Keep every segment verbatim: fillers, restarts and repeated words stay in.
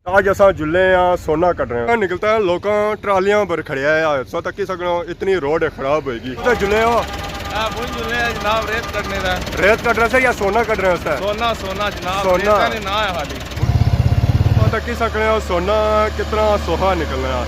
اج اساں جلے آں، سونا کڈنے آں۔ نکلتا ہے، لوکاں ٹرالیاں پر کھڑیا ہے۔ سو تکی سکنے ہو، اتنی روڈ ہے خراب ہوئے گی۔ کتھے جلے ہو؟ اے بھوئی جلے آں جناب، ریت کڈنے دا۔ ریت کڈنے سے یا سونا کڈنے واسطے؟ سونا، سونا جناب، سونا۔ ریتاں نے نہ ہے خالی۔ سو تکی سکنے ہو، سونا کتنا سوہا نکلنا۔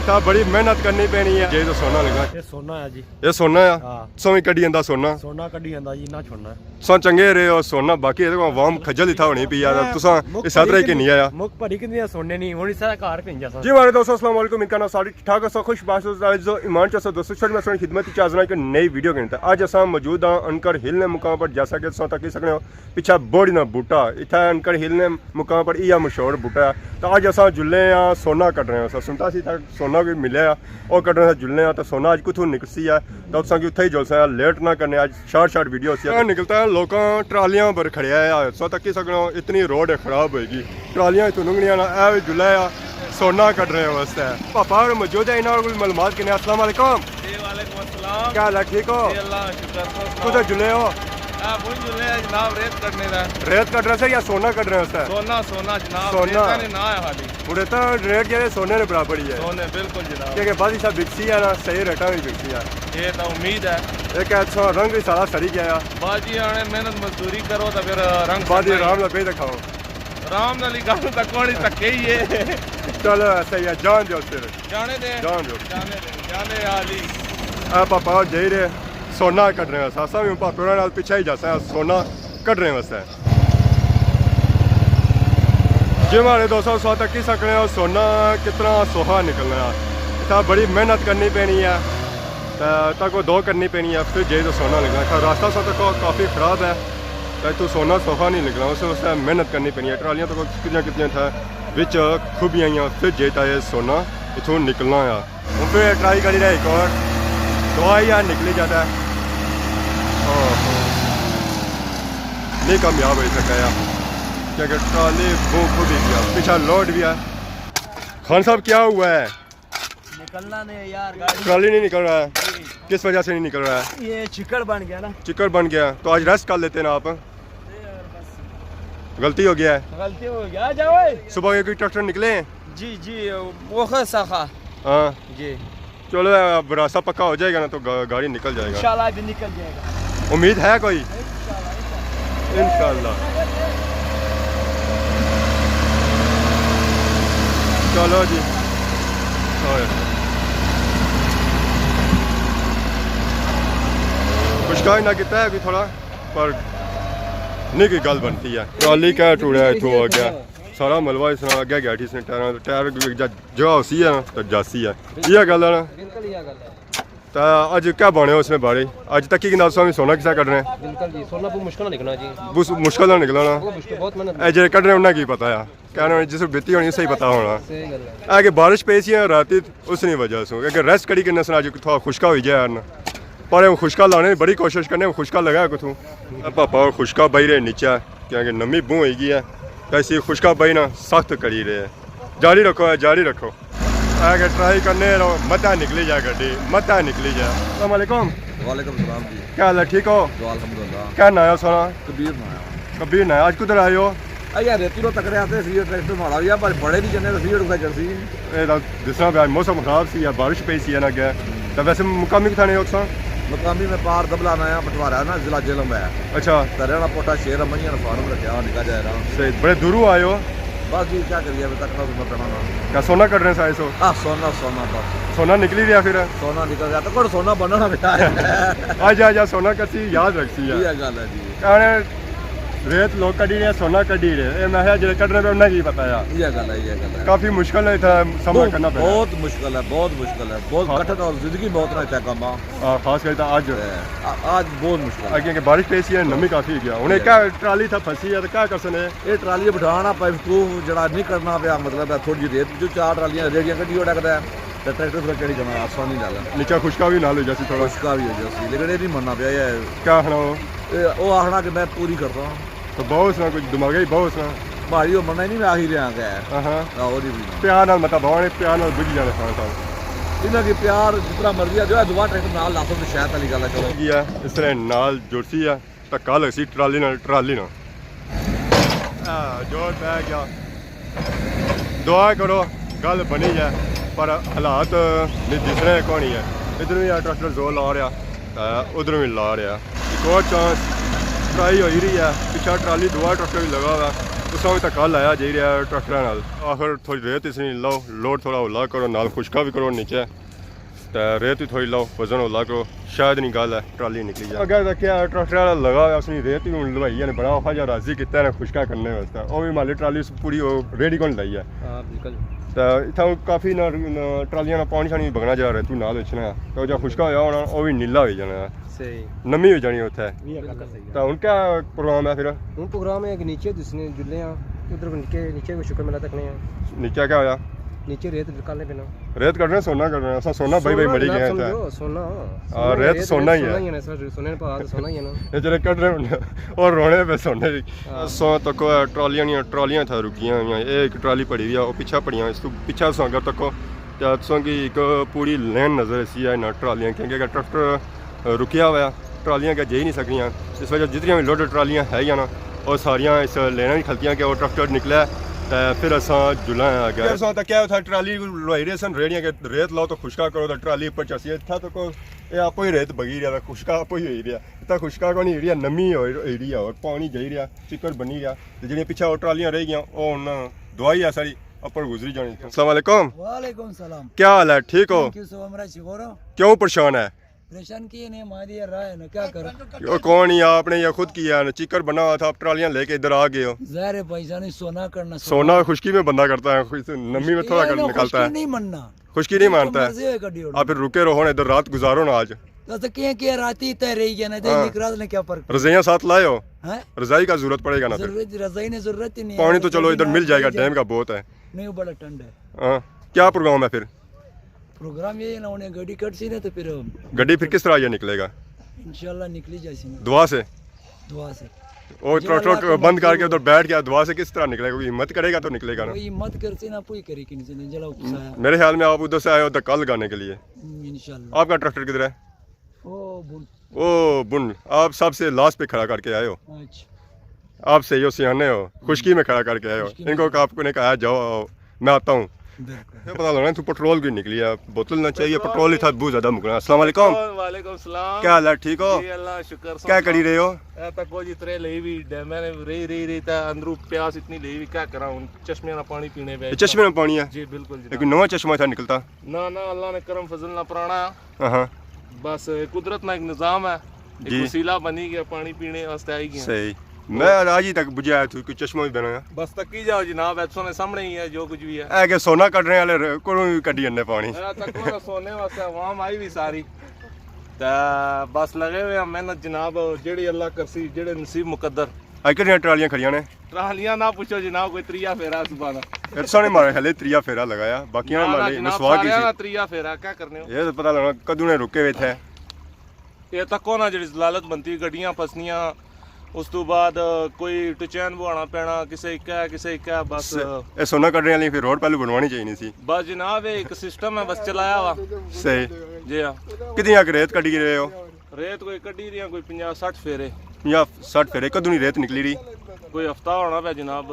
اتھا بڑی محنت کرنی پینی ہے جے تو سونا نکلنا۔ یہ سونا ہے جی۔ یہ سونا ہے؟ ہاں۔ سویں کڈی آندا سونا؟ سونا کڈی آندا جی، نہ چھوڑنا ہے۔ تساں چنگے رہے ہو، سونا، باقی اے دیکھو عوام خجل اتھا ہونی پئی یار، تساں اس خاطر کہ نہیں آیا۔ مک بھری کنے سونے نہیں، ہن اس طرح گھر پہنچ جاساں۔ جی ماڑے دوستو، السلام علیکم، امید کرنا سارے ٹھیک ٹھاک ہو، خوش باش ہو، عزیز و ایمان چ ہو۔ دوستو، شاید میں ساڑی خدمت وچ حاضر ہاں کہ نئی ویڈیو کے اندر۔ اج اساں موجود ہاں انکر ہل نے مقام پر، جیسا کہ تساں تکی سکنے ہو، پچھے بوڑی نا بوٹا، اتھا انکر ہل نے مقام پر ایہا مشہور بوٹا ہے۔ تو اج اساں جلے ہاں سونا کڈنے، اساں سنتا سی اتھا سونا کوئی ملیا ہے۔ او کڈنے سے جلنے آں، تے سونا اج کتھوں نکلسی ہے، تے تساں کی اتھے ہی جلساں، لیٹ نہ کرنے، اج شارٹ شارٹ ویڈیو ہوسی ہے۔ نکلتا ہے، لوکاں ٹرالیاں پر کھڑیا ہے، سو تکی سکنے ہو، اتنی روڈ ہے خراب ہوئے گی، ٹرالیاں اتھوں لنگھنیاں نا، اے وی جلا ہے سونا کڈنے واسطے۔ پاپا اور موجود ہے، انہاں کول معلومات کنے۔ السلام علیکم۔ جی وعلیکم السلام۔ کیا حال ہے، ٹھیک ہو؟ جی اللہ کا شکر، تساں سناؤ۔ کتھے جلے ہو؟ اے بھوئی جلے آں جناب، ریت کڈنے دا۔ ریت کڈنے سے یا سونا کڈنے واسطے؟ سونا، سونا جناب، سونا۔ ریتاں نے نہ ہے خالی۔ ہن اتھا ریٹ جیہڑے سونے نے برابر ہی ہے۔ سونے، بالکل جناب۔ کیونکہ بادشاہ بکسی ہے نا، صحیح ریٹاں وچ بکسی ہے۔ یہ تو امید ہے۔ ایک اچھا رنگ وی سارا سڑی گیا ہے۔ بس جی، ہن محنت مزدوری کرو تو پھر رنگ بس جی، سڑنا ہی آرام ہے۔ نال پئی تے کھاؤ۔ آرام نال ہی گل تک ہونی، تکے ہی ہے۔ چلو، صحیح ہے، جان دیو پھر۔ جانے دے۔ جان دیو۔ جانے دے، جانے آلی۔ اے پاپا جائی رہے، سونا کڈنے واسطے۔ اساں وی ہن پاپے ہوراں نال پچھے ہی جاساں، سونا کڈنے واسطے۔ جی ماڑے دوستو، سو تکی سکنے ہو، سونا کتنا سوہا نکلنا۔ اتھا بڑی محنت کرنی پینی ہے، تے تک وہ دو کرنی پینی ہے، پھر جائی تے سونا نکلنا۔ اتھا راستہ سو تکو کافی خراب ہے، تے اتھوں سونا سوہا نہیں نکلنا، اس واسطے محنت کرنی پینی ہے۔ ٹرالیاں تکو کتنیاں کتنیاں اتھا وچ کھبیاں ہوئیاں، پھر جائی تے یہ سونا اتھوں نکلنا ہے۔ ہن پھر ٹرائی کری رہے ایک اور۔ دعا ہی یار نکلی جاتا ہے۔ اوہ۔ نہیں کامیاب ہوئی سکا یار۔ کیونکہ ٹرالی بہت کھبی گیا۔ پیچھے لوڈ بھی ہے۔ خان صاحب، کیا ہوا ہے؟ نکلنا نہیں یار، گاڑی۔ ٹرالی نہیں نکل رہا ہے۔ جی۔ کس وجہ سے نہیں نکل رہا ہے؟ یہ چکڑ بن گیا نا۔ چکڑ بن گیا۔ تو آج ریسٹ کر لیتے نا آپ۔ غلطی ہو گیا ہے۔ غلطی ہو گیا، آ جاؤ اے۔ صبح کے کوئی ٹریکٹر نکلے ہیں؟ جی، جی، وہ خیر ساخا۔ ہاں۔ جی۔ چلو، اب راستہ پکا ہو جائے گا نا تو گا-، گاڑی نکل جائے گا۔ انشاءاللہ ابھی نکل جائے گا۔ امید ہے کوئی؟ انشاءاللہ، انشاءاللہ۔ چلو جی۔ اوئے۔ خشکا ہی نہ کیتا ہے ابھی تھوڑا۔ پر نہیں کوئی گل بنتی ہے۔ ٹرالی کیا ٹوڑا ہے، اتھوں آ گیا۔ سارا ملبہ اس طرح اگے گیا ٹھیک سے، ٹائراں، ٹائر جا-، جگہ ہوسی ہے نا، تے جاسی ہے۔ یہ گل ہے نا؟ بالکل یہ گل ہے۔ تے اج کیا بنے اس نے بارے؟ اج تکی کنا تساں وی سونا کسا کڈنے؟ بالکل جی، سونا بہت مشکل نال نکلنا جی۔ بہت مشکل نال نکلنا۔ بہت مشکل، بہت محنت۔ اے جڑے کڈنے انہاں کی پتہ ہے۔ کہنا جس بیتی ہونی، صحیح پتہ ہونا۔ صحیح گل ہے۔ اے کہ بارش پئی سی راتی، اس نی وجہ سے، اگر ریسٹ کری کنے اساں اج تھوڑا خشکا ہوئی جائے نا۔ پر ہن خشکا لانے نی بڑی کوشش کرنے، ہن خشکا لگا کتھوں؟ اے پاپا ہن خشکا بائی رہے نیچے، کیونکہ نمی بہوں ہوئی گئی ہے۔ تے اسی خشکا بائی نا سخت کری رہے۔ جاری رکھو، اے جاری رکھو۔ اے کہ ٹرائی کرنے رہو، متہ نکلی جائے گڈی، متہ نکلی جائے۔ السلام علیکم۔ وعلیکم السلام جی۔ کیا حال ہے، ٹھیک ہو؟ دعا الحمدللہ۔ کیا ناں ہے سارا؟ کبیر ناں ہے۔ کبیر ناں ہے۔ اج کدھر آئے ہو؟ اے یار، ریتی رو تکڑے آتے سی، ٹریکٹر ماڑا ہویا، پر بڑے نہیں جنے، سی اڑ چڑھ سی۔ اے تاں دسنا پیا، موسم خراب سی یا بارش پئی سی انہاں اگے۔ تے ویسے مقامی کتھاں نے ہو تساں؟ مقامی میں پار دبلا نا آ، پٹوارا نا، ضلع جہلم ہے۔ اچھا۔ تے رہنا پوٹا شیر، منجیاں نا فارم رکھیا، نکا جا رہا۔ صحیح، بڑے دوروں آئے ہو؟ بس جی، کیا کریے، ابھی تک نہ سونا پینا نا۔ کیا سونا کڈنے سے آئے سو؟ آ، سونا، سونا بس۔ سونا نکلی گیا پھر؟ سونا نکل گیا، تو کوئی سونا بننا بیٹا ہے۔ آ جا، آ جا، سونا کسی یاد رکھسی ہے۔ یہ گل ہے جی۔ کہنے ریت لوگ کڈی رہے، سونا کڈی رہے۔ اے میں کہیا جڑے کڈنے پے انہاں کی پتہ ہے۔ یہ گل ہے، یہ گل ہے۔ کافی مشکل ہے اتھا سامنا بہت، کرنا پڑا۔ بہت مشکل ہے، بہت مشکل ہے، بہت ہاں۔ کٹھن اور زندگی میں اتنا اتنا کم آ۔ ہاں، خاص کر تے اج۔ تے آ-، اج بہت مشکل ہے۔ اگے کہ بارش پئی سی ہے، نمی کافی گیا۔ ہن یہ کیا ٹرالی تھا پھسی ہے تے کیا کرسنے؟ یہ ٹرالی بٹھانا پائپ کو جڑا نہیں کرنا پیا، مطلب ہے تھوڑی جی ریت جو چار ٹرالیاں ریڑیاں کڈی اوڑا کردا ہے۔ تے ٹریکٹر تھوڑا چڑھی جانا آسانی نال۔ نیچا خشکا بھی نال ہو جاسی تھوڑا۔ خشکا بھی ہو جاسی، لیکن یہ نہیں مننا پیا۔ یہ کیا آخنا وہ؟ یہ وہ آخنا کہ میں پوری کرتا ہوں۔ تو بہت سنا کچھ دماغے ہی بہت سنا۔ بھاری وہ مننا ہی نہیں، میں آخی رہا کہ ہے۔ ہاں ہاں۔ آ، وہ نہیں بجنا۔ پیار نال متا بہت پیار نال بجی جانا سارا سارا۔ انہاں کی پیار جتنا مرضی آ جو، دعا ٹریکٹر نال لاسو تو شاید والی گل ہے، چلو۔ گیا اس طرح نال جڑسی ہے۔ دھکا لگسی ٹرالی نال، ٹرالی نال۔ آ، جوڑ پہ گیا۔ دعا کرو، گل بنی جائے، پر حالات نہیں دسنے کونی ہے۔ ادھر بھی ٹریکٹر زور لا رہا، تے ادھر بھی لا رہا۔ ایک اور چانس، ٹرائی ہوئی رہی ہے، پچھا ٹرالی دعا ٹریکٹر بھی لگا ہوا ہے، اس میں بھی دھکا لایا جائی رہا ہے ٹریکٹر نال۔ آخر تھوڑی ریت اس نے لو، لوڈ تھوڑا ہولا کرو، نال خشکا بھی کرو نیچے۔ تے ریت وی تھوڑی لاؤ، وزن ہولا کرو، شاید نی گل ہے، ٹرالی نکلی جائے۔ اگے تاں کیا ٹریکٹر والا لگا ہوا، اس نے ریت وی ہن لوائی ہے، بڑا اوکھا جا راضی کیتا ہے نا، خشکا کرنے واسطے۔ او وی مالے ٹرالی اس پوری او ریڈی کون لائی ہے۔ ہاں، بالکل۔ تے اتھا کافی نہ، نہ ٹرالیاں نا پانی شانی بگنا جا ریتو نال اچھنا، تے او جا خشکا ہویا ہونا، او وی نیلا ہوئی جانا۔ صحیح۔ نمی ہوئی جانی اتھے۔ بالکل۔ تے ہن کیا پروگرام ہے پھر؟ ہن پروگرام ہے کہ نیچے دسنے جلے ہاں، ادھر نیچے، نیچے کوئی شکر میلہ تکنے ہاں۔ نیچے کیا ہویا؟ نیچے ریت نکالنے پینا۔ ریت کڈنے، سونا کڈنے، اساں سونا بائی بائی سونا مری جناب گئے اتھے۔ سمجھو، سونا۔ ہاں، سونا ریت ریت سونا ہی ہے۔ سونا ہی ہے نا، سر، سونے نے پا تے سونا ہی ہے نا۔ اے جڑے کڈ رہے ہونے، او رونے پہ سونے دی۔ ہاں۔ سو تک ٹرالیاں نیاں، ٹرالیاں تھا رکیاں ہوئیاں، اے ایک ٹرالی پڑی ہوئی ہے، او پچھا پڑیاں، اس تو پچھا سو اگر تکو تے تساں کی ایک پوری لین نظر اسی ہے نا ٹرالیاں، کیونکہ اگر ٹریکٹر رکیا ہوا ہے، ٹرالیاں اگے جائی نہیں سکنیاں۔ اس وجہ جتنیاں بھی لوڈڈ ٹرالیاں ہے یا نا، او ساریاں اس لین وچ کھلتیاں کہ او ٹریکٹر نکلے تے پھر اساں جلاں اگے۔ پھر اساں تکیا اتھا ٹرالی لوائی رہے سن، ریڑیاں کہ ریت لاؤ تو خشکا کرو تے ٹرالی اپر چاسی۔ اتھا تک اے آپو ہی ریت بگی رہیا، خشکا آپو ہی ہوئی رہیا۔ اتھا خشکا کوئی نہیں ہوئی رہیا، نمی ہوئی رہی ہے اور پانی جائی رہیا، چکڑ بنی رہیا۔ تے جڑیاں پچھا او ٹرالیاں رہ گیاں، او ہن دعائی ہے ساری، اپر گزری جانی۔ السلام علیکم۔ وعلیکم السلام۔ کیا حال ہے؟ ٹھیک ہو؟ Thank you so much، شکر ہو۔ کیوں پریشان ہے؟ پریشان کی نہیں، ہماری یہ راہ ہے نا، کیا کرو؟ او کون ہی آپ نے یہ خود کیا ہے نا، چکر بنا ہوا تھا، آپ ٹرالیاں لے کے ادھر آ گئے ہو۔ ظاہر ہے بھائی جان، سونا کرنا، سونا خشکی میں بندہ کرتا ہے، خشکی نمبی میں تھوڑا یہ نا، نکالتا خشکی ہے۔ نہیں مننا۔ خشکی نہیں مانتا ہے۔ مرضی ہوئے کڈی ہونا۔ آپ پھر رکے رہو نا، ادھر رات گزارو نا آج۔ تو اساں کیا کیا راتی تے رہی گیا نا، تے ہاں۔ نکرات نے کیا فرق؟ رضائیاں ساتھ لائے ہو؟ ہیں؟ رضائی کا ضرورت پڑے گا نا پھر۔ ضرورت، رضائی نے ضرورت ہی نہیں ہے۔ پانی تو چلو ادھر مل جائے گا، ڈیم کا بہت ہے۔ نہیں، وہ بڑا ٹھنڈ ہے۔ ہاں۔ کیا پروگرام ہے پھر؟ پروگرام یہ ہے نا، انہیں گڈی کٹ سی نا تو پھر گڈی پھر کس طرح یہ نکلے گا؟ انشاءاللہ نکلی جائے سی نا۔ دعا سے؟ دعا سے۔ وہ جی، ٹرک، اللہ ٹرک کو بند کر کے منظور ادھر بیٹھ گیا، دعا سے کس طرح نکلے گا؟ کوئی ہمت کرے گا تو نکلے گا نا۔ کوئی ہمت کرسی نا، پوری کرے کہ نہیں، جلا غصہ آیا۔ میرے خیال میں آپ ادھر سے آئے ہو دھکا لگانے کے لیے۔ ہم، انشاءاللہ۔ آپ کا ٹریکٹر کدھر ہے؟ او بن۔ او بن، آپ سب سے لاسٹ پہ کھڑا کر کے آئے ہو۔ اچھا۔ آپ سے جو سیانے ہو، خشکی میں کھڑا کر کے آئے ہو۔ خشکی میں۔ ان کو آپ کو نے کہا، "جاؤ، آؤ، میں آتا ہوں۔" بالکل۔ یہ پتہ لگنا، تو پٹرول کی نکلی ہے، بوتل نہ چاہیے، پٹرول ہی تھا، بہت زیادہ مکنا۔ السلام علیکم۔ وعلیکم السلام۔ کیا حال ہے؟ ٹھیک ہو؟ جی، اللہ شکر۔ کیا کری رہے ہو؟ اے تکو جی ترے لئی وی، ڈیمے نے رہی، رہی، رہی، تے اندروں پیاس اتنی لئی وی، کیا کراں ہن؟ چشمے نا پانی پینے پہ۔ یہ چشمے نا پانی ہے؟ جی، بالکل جناب۔ لیکن نواں چشمہ تھا نکلتا؟ نہ، نہ، اللہ نے کرم فضل نہ پرانا۔ ہاں۔ بس، اے قدرت نا ایک نظام ہے، ایک جی۔ وسیلہ بنی گیا، پانی پینے واسطے آئی گیا۔ صحیح۔ میں آج ہی تک بجھایا تھا کوئی چشمہ بھی بنایا۔ بس تکی جاؤ جناب، ایتھوں نے سامنے ہی ہے جو کچھ بھی ہے۔ اے کہ سونا کڈنے والے ر-، کولوں بھی کڈی انے پانی۔ اے تکو نا سونے واسطے عوام آئی بھی ساری۔ تے بس لگے ہوئے ہیں محنت جناب، جیڑی اللہ کرسی، جیڑے نصیب مقدر۔ اج کتنیاں ٹرالیاں کھڑیاں نے؟ ٹرالیاں نہ پوچھو جناب، کوئی تریا پھیرا ہے صبح دا۔ اتھا نے مارے خیالے تریا پھیرا لگایا، باقیاں نے نہ، نہ مارے جناب، مسواک ہی سارے سی۔ نا تریا پھیرا، کیا کرنے ہو؟ یہ تو پتہ لگنا کدوں نے رکے ہوئے تھے۔ یہ تکو نا جڑی ذلالت بنتی، گڈیاں پھسنیاں، اس تو بعد کوئی ٹچین بوانا پینا، کسے اکا ہے، کسے اکا ہے، بس۔ س-، یہ سونا کڈنے والی پھر روڈ پہلو بنوانی چاہیے سی۔ بس جناب، یہ ایک سسٹم ہے، بس چلایا ہوا۔ صحیح۔ جی ہاں۔ کتنی اک ریت کڈی رہے ہو؟ ریت کوئی کڈی رہی ہیں، کوئی پنجاہ سٹھ پھیرے۔ پنجاہ سٹھ پھیرے، کدوں نی ریت نکلی رہی؟ کوئی ہفتہ ہونا پیا جناب۔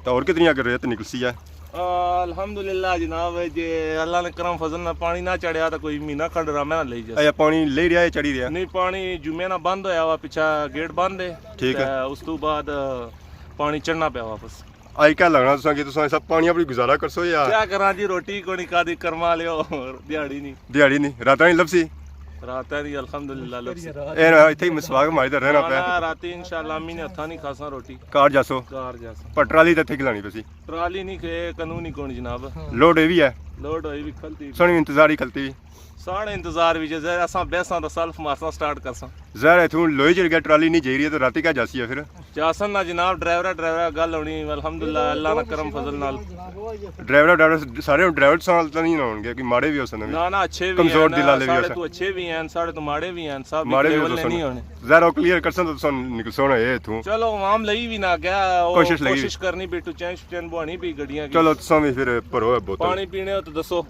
تو اور کتنی اگر ریت نکلسی ہے؟ آ، الحمدللہ جناب، جے اللہ نے کرم فضل نہ پانی نہ چڑھیا تو کوئی مہینہ کھنڈ آرام نال لئی جاسی۔ اچھا، پانی لئی رہیا ہے، چڑھی رہیا؟ نہیں، پانی جمعے نہ بند ہویا ہوا، پچھا گیٹ بند ہے۔ ٹھیک ہے۔ تے اس تو بعد پانی چڑھنا پیا واپس۔ آج کیا لگنا تساں کہ تساں سب پانی اپر گزارا کرسو یا؟ کیا کراں جی، روٹی کونی کھادی، کرما لیو، دیہاڑی نہیں۔ دیہاڑی نہیں، راتاں نہیں لبسی؟ راتاں نہیں، الحمدللہ لبسی۔ اے نا، اتھے ہی مسواک ماری تے رہنا پیا۔ نہ، نہ، راتی انشاءاللہ امی نے ہتھاں نہیں کھاساں روٹی۔ کار جاسو؟ کار جاساں۔ پر ٹرالی تے اتھے کھلانی پیسی۔ ٹرالی نہیں کہ قانونی کون جناب۔ لوڈ ہوئی بھی ہے؟ لوڈ ہوئی بھی کھلتی۔ سوہنی انتظاری کھلتی بھی۔ ساڑے انتظار وچ ہے، ظاہر اساں بیساں تے سیلف مارساں سٹارٹ کرساں۔ ظاہر ہے، اتھوں لوئی چڑھ کے ٹرالی نہیں جائی رہی ہے، تو راتی کیا جاسی ہے پھر؟ جاسن نا جناب، ڈرائیورا، ڈرائیورا گل ہونی، الحمدللہ، اللہ نا کرم فضل نال۔ ڈرائیورا، ڈرائیور سارے ڈرائیور سال تو نہیں ہون گے، کہ ماڑے بھی ہو سن۔ نہ، نہ، اچھے بھی کمزور ہیں، دل والے بھی ہو ساڑے سن۔ تو اچھے بھی ہیں، ساڑے تو ماڑے بھی ہیں، سب ماڑے بھی ہو سن۔ نہیں ہونے۔ ظاہر ہے، کلیئر کرسن تو تساں نکلسو نا، اے اتھوں۔ چلو، عوام لئی بھی نہ گیا، او کوشش لگی۔ کوشش کرنی بھی، ٹچین شچین بوانی بھی گڈیاں کی۔ چلو، تساں بھی پھر بھرو ہے بوتل۔ پانی پینے ہو تو دسو۔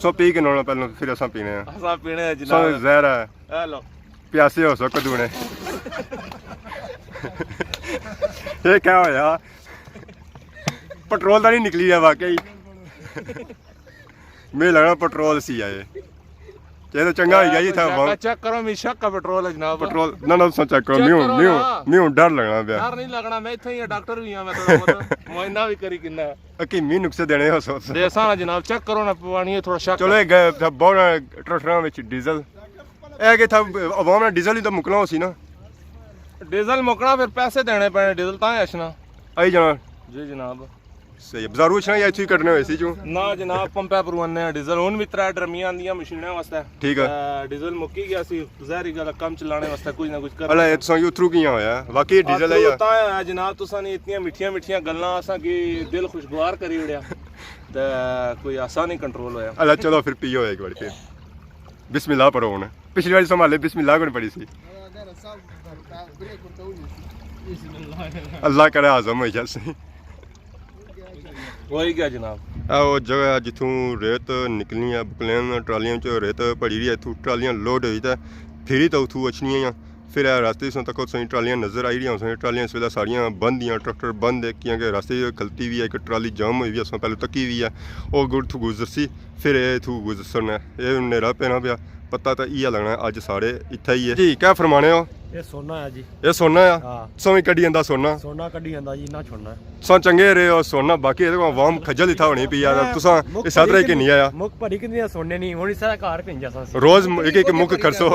سو پی کے نونا پہلو، پھر اساں پینے ہیں۔ اساں پینے ہیں جناب۔ سو زہر ہے۔ اے لو۔ پیاسے ہو سو کدوں نے۔ یہ کیا ہویا؟ پٹرول تو نہیں نکلی ہے واقعی۔ میں لگنا پٹرول سی آئے۔ چلو چنگا ہوئی گیا جی، تھا چیک، چیک کرو، میں شک کا پٹرول ہے جناب۔ پٹرول، نہ، نہ، تساں چیک کرو، چیک میوں، کرو میوں، نا۔ میوں ڈر لگنا پیا۔ ڈر نہیں لگنا، میں اتھے ہی ہاں، ڈاکٹر بھی ہاں، میں تھوڑا بہت معائنہ بھی کری کنا۔ حکیمی نسخے دینے ہو سو۔ دیساں نا جناب، چیک کرو نا، پانی تھوڑا شک۔ چلو، ایک گئے تھا بہت ٹرٹراں وچ ڈیزل۔ اے کہ تھا عوام نے ڈیزل ہی تو مکنا ہو سی نا۔ ڈیزل مکنا، پھر پیسے دینے پینے، ڈیزل تاں ہی اچھنا۔ آئی جانا۔ جی جناب۔ صحیح ہے۔ بازاروں اچھنا یا اتھوں ہی کڈنے ہوئے سی چوں؟ نہ جناب، پمپے پروں آنے آں ڈیزل۔ ہن وی ترے ڈرمیاں آندیاں مشیناں واسطے۔ ٹھیک ہے۔ تے ڈیزل مکی گیا سی، ظاہری گل ہے، کم چلانے واسطے کچھ نہ کچھ کرنا اللہ، پیا۔ تساں کی اتھروں کیاں ہویا؟ واقعی ڈیزل ہے یا؟ اتھروں تاں آیا جناب، تساں نے اتنیاں مٹھیاں مٹھیاں گلاں اساں کی دل خوشگوار کری اڑیا۔ تے کوئی ایسا نہیں کنٹرول ہویا۔ اللہ، چلو پھر پیو ایک بار پھر۔ بسم اللہ پڑھو ہن۔ پچھلی واری سنبھالے بسم اللہ کو نہیں پڑھی سی۔ اللہ کرے اعظم ہوئی جاسی۔ وہی کیا جناب؟ اے او جگہ ہے جتھوں ریت نکلنی ہے، بکلین ٹرالیاں چ ریت بھری رہی ہے، اتھوں ٹرالیاں لوڈ ہوئی تے پھری تے اتھوں اچھنی ہے۔ پھر اے راستے سوں تکو تساں ٹرالیاں نظر آئی رہیاں ہوسن، ٹرالیاں اس ویلے ساریاں بند دیاں، ٹریکٹر بند ہے، کیونکہ راستے کھلتی وی ہے، ایک ٹرالی جام ہوئی وی ہے، اساں پہلے تکی وی ہے، او اتھوں گزرسی، پھر اے اتھوں گزرسن۔ اے ہن نیرا پینا پیا، پتہ تاں ایہہ لگنا اج ساڑے اتھے ہی ہے۔ جی، کیا فرمانے ہو؟ اے سونا ہے جی۔ اے سونا ہے؟ ہاں۔ تساں وی کڈی آندا سونا؟ سونا کڈی آندا جی، نہ چھوڑنا ہے۔ تساں چنگے رہے ہو، سونا، باقی اے عوام کھجل اتھا ہونی پئی ہے، تساں مک اس طرح بھری کہ نہیں آیا۔ مک بھری کنے سونے نہیں، ہن اس طرح گھر پہنچ جاساں۔ روز م-، ایک ایک مک کھڑسو۔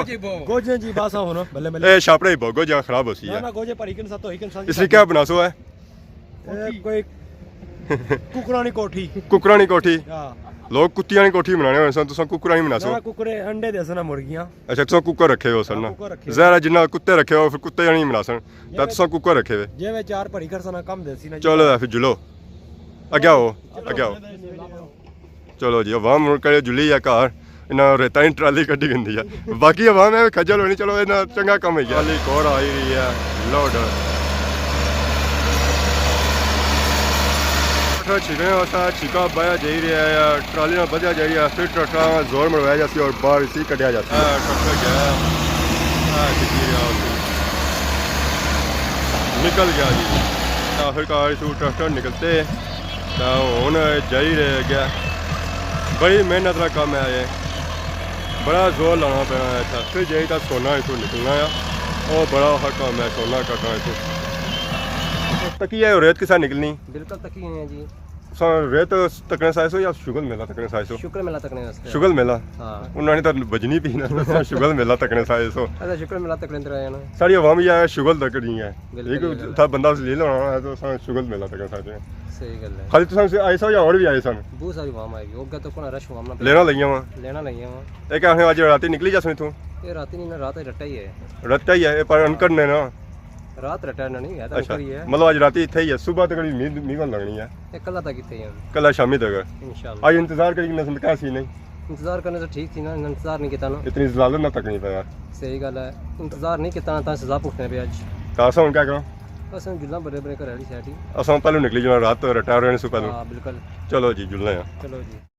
گوجے جی بس ہن، بلے بلے۔ اے چھاپڑے ہی بہت گوجیاں خراب ہو سی نہ، ہے۔ نہ، گوجے بھری کنے ساتھ ہوئی کنے ساتھ۔ اس لیے کیا بناسو ہے؟ اے کوئی ککڑاں نی کوٹھی۔ ککڑاں نی کوٹھی۔ ہاں۔ لوگ کتیاں نی کوٹھی بنانے ہوئے سن، تساں ککڑاں نی بناسو۔ نہ، ککڑے انڈے دے سن، مرغیاں۔ اچھا، تساں ککڑ رکھے ہوئے سن نا؟ ہاں، ککڑ رکھے۔ ظاہر ہے جنہاں کتے رکھے ہوئے، پھر کتے نہیں بناسن۔ تے تساں ککڑ رکھے ہوئے۔ جے میں چار بھری کر سنا کم دے سی نا جی۔ چلو، پھر جلو۔ اگے آؤ، اگے آؤ۔ چلو جی، عوام ہن کڑے جلی ہے گھر، انہاں ریتاں نی ٹرالی کڈی گھندی ہے۔ باقی عوام ہے کھجل ہونی، چلو انہاں چنگا کم ہے۔ ٹرالی کور آئی رہی ہے، لوڈ۔ ٹریکٹر چھکنے واسطے چھکا بایا جائی رہیا ہے، ٹرالی نال بدھیا جائی رہیا ہے، پھر ٹریکٹر زور مڑوایا جاسی اور باہر اسی کڈیا جاسی۔ اے ٹریکٹر گیا، اے ڈگی رہیا اسی۔ نکل گیا جی۔ آخر کار اتھوں ٹریکٹر نکلتے۔ تے ہن جائی رہے اگے۔ بڑی محنت نا کم ہے یہ، بڑا زور لانا پینا ہے اتھا، پھر جائی تے سونا اتھوں نکلنا ہے۔ او بڑا اوکھا کم ہے سونا کڈنا اتھوں۔ تکی ہے ریت کسا نکلنی؟ بالکل تکی ہوئی ہے جی۔ تساں ریت تکنے سائے سو یا شغل میلہ تکنے سائے سو؟ شغل میلہ تکنے واسطے۔ شغل میلہ؟ ہاں۔ انہاں نے تاں بجنی پئی نا، تساں شغل میلہ تکنے سائے سو۔ اچھا، شغل میلہ تکنے تے آئے نا۔ ساڑی عوام یہ ہے شغل تک نہیں ہے۔ بالکل، ایک بالکل۔ تھا بندہ اس لیے لانا ہے تو تساں شغل میلہ تکنے سائے سو۔ صحیح گل ہے۔ خالی تساں آئے سو یا اور بھی آئے سن؟ بہت ساری عوام آئی گئی، اوگے تو کنا رش عوام نہ لینا لگیاں وا۔ لینا لگیاں وا۔ ایک آخنے اج راتی نکلی جاسوں اتھوں؟ یہ راتی نہیں نا، رات رٹا ہی ہے۔ رٹا ہی ہے، یہ پر انکڑ نے نا۔ رات رٹا نہ نہیں ہے، تو اچھا، نکلی ہے۔ مطلب اج راتی اتھے ہی ہے، صبح تک میل، میل لگنی ہے۔ یہ کلا تک اتھے ہی ہے۔ کلا شامی تک۔ انشاءاللہ۔ اج انتظار کری میں سمجھا سی نہیں۔ انتظار کرنے سے ٹھیک تھی نا، انتظار نہیں کیتا نا۔ اتنی ذلالت نہ تکنی پیا۔ صحیح گل ہے، انتظار نہیں کیتا نا، تاں سزا بھگتنے پیا اج۔ تاں اساں ہن کیا کراں؟ اساں جلاں بڑے بڑے گھر والی سائیڈ ہی۔ اساں پہلو نکلی جانا، رات ریٹائر ہونے سے پہلو۔ ہاں، بالکل۔ چلو جی، جلنے آں۔ چلو جی۔